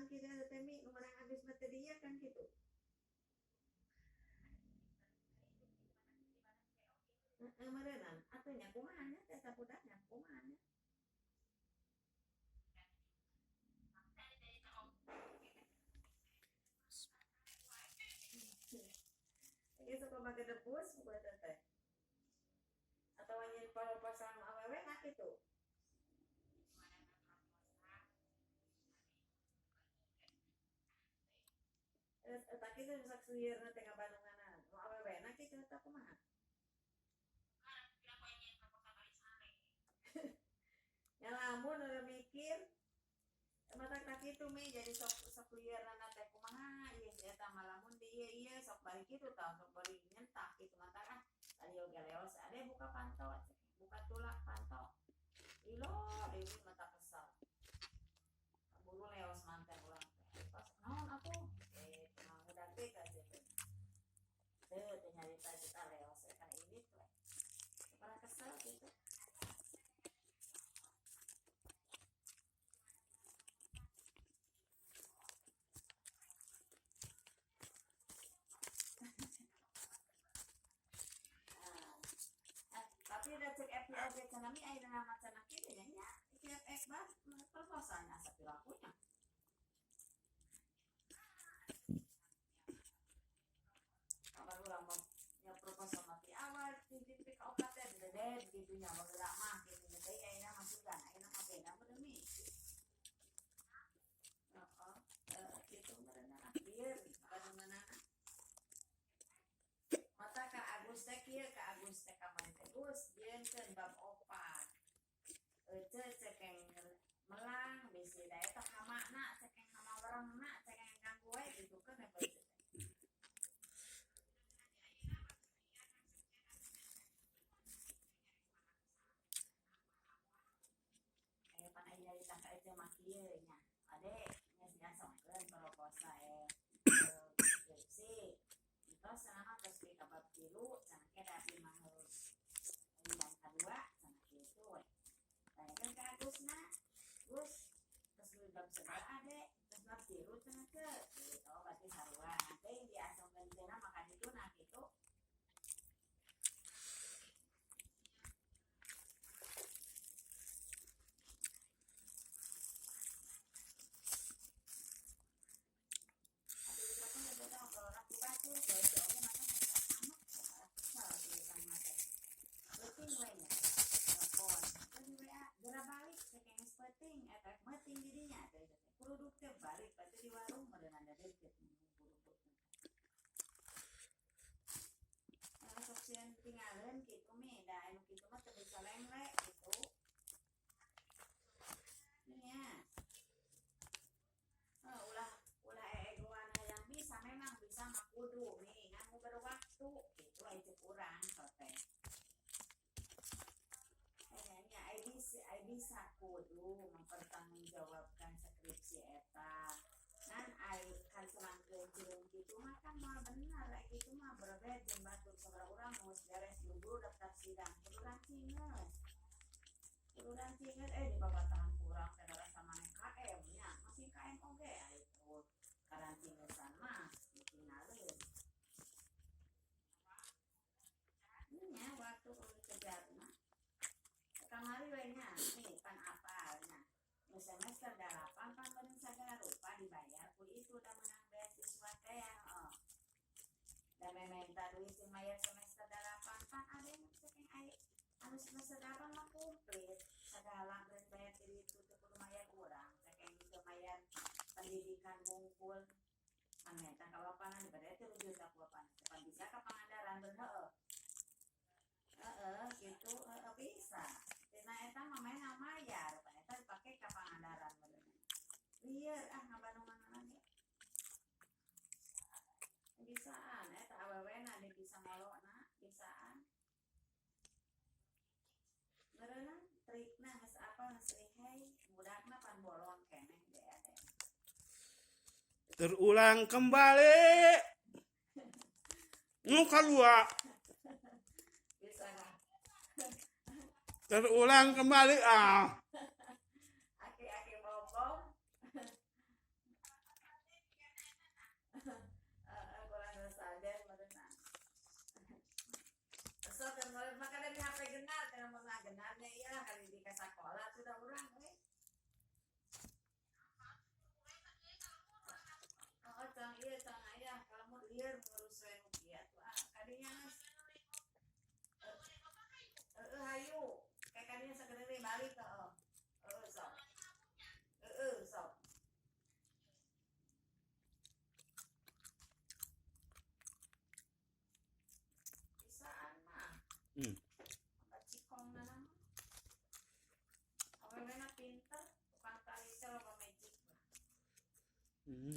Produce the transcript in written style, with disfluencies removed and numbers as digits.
Proposalan kitu eta teh, Mi, nu meunang habis mah teh dia kan kitu. Heeh, meureunan atuh nya kumaha nya teh eta budaknya kumaha nya. Ieu sok loba gedebus buku eta teh. Atawa nyieun proposal nu awewe na kitu. Eta kitu nu sok sieurna teh ngabandunganna nu awewe na kitu eta kumaha? Nya lamun udah mikir mata tak kitu, Mi, jadi sok sok lieureunana teh kumaha ieu si eta mah lamun di ieu ieu sok bari kitu tah, sok bari nyentak kitu mata ah tadi oge leos ade buka panto, buka tulak panto ilo deui mata kesel kaburu leos manten urang teh pas naon atuh mah udah teh ka teh teu teu nyarita kita leos eta ini teh pernah kesel gitu. Tapi udah cek FB oge cenah, Mi, ayeuna mah cenah kitu nya nya tiap ekbar proposalnya asa pirakunya. Kabar urang mah nya proposal mah ti awal ti ti ka opat teh dedet gitu nya, baheula mah kitu nya teh, ayeuna mah sugan ayeuna mah beda meureun, Mi. Heeh, kitu meureunna ah lieur bandunganana. Mata ka Agus teh kieu, ka Agus teh kamari teh, Gus, jieunkeun bab opat. Ece cekeng melang bisi da eta hamana cekeng hama werengna cekeng ganggu we gitu kan eta teh. Pan aya nyarita ka Ece mah kieu nya. Ade geus diasongkeun proposal skripsi. Entos cenah mah tos ka bab 3 cenah ke da abdi mah bab kadua cenah kitu we. Tanyakeun ka Agusna. Gus, tos bab sabaraha, Ade? Tos bab 3 cenah ke. Gitu, oh berarti sarua. Teuing diasongkeun cenah maka dituna kitu. Atuh ditelepon teh beda ngobrol ku batur, da Ece oge mata amat kesel tulisan mah teh. Leuting we nya. Telepon, teu di WA, geura balik cek geus peuting eta meuting di dinya teh teh. Kuruduk teh balik berarti di warung meureunna da deukeut kuruduk. Sok sieun tingaleun kitu, Mi, da anu kitu mah teu bisa lengle kitu. Nya. Ulah ulah eegoan hayang bisa, memang bisa mah kudu, Mi, ngan nguber waktu kitu aya cek urang teh. Nya ai bisa, ai bisa kudu mempertanggungjawabkan skripsi eta. Ngan ai kan selangkeun cireum kitu mah kan moal bener ai kitu mah, berbeda jeung batur sabaraha urang geus beres buru-buru daftar sidang kudu rancingeun. Kudu rancingeun di babatahan ku urang teh rasa maneh KM nya, masih KM oge ai tuh karancingesan mah ditinggalin. Nya waktu kudu dikejarna. Kamari we nya, nih pan apal nya. Nu semester 8 pan beunang sagala rupa dibayar ku itu da meunang beasiswa teh heeh. Da mementa duit sing mayar semester 8 pan ade nu cekeng ai anu semester 8 mah komplit sagala beun bayar ti ditu teu kudu mayar urang cekeng teu mayar pendidikan wungkul pan menta ka bapana dibere 3 juta ku bapana pan bisa ka Pangandaran beun heueuh. Heeh kitu heeh bisa. Tina eta mah maena mayar pan eta dipake ka Pangandaran beuneuh. Lieur ah ngabandunganana ge. Bisaan eta awewena di bisa ngolona bisaan. Meureunna trikna geus apal geus lihai budakna pan bolong keneh ge teh. Terulang kembali. Nu kadua. Bisa. Terulang kembali ah. Aki-aki bom-bom. Hmm.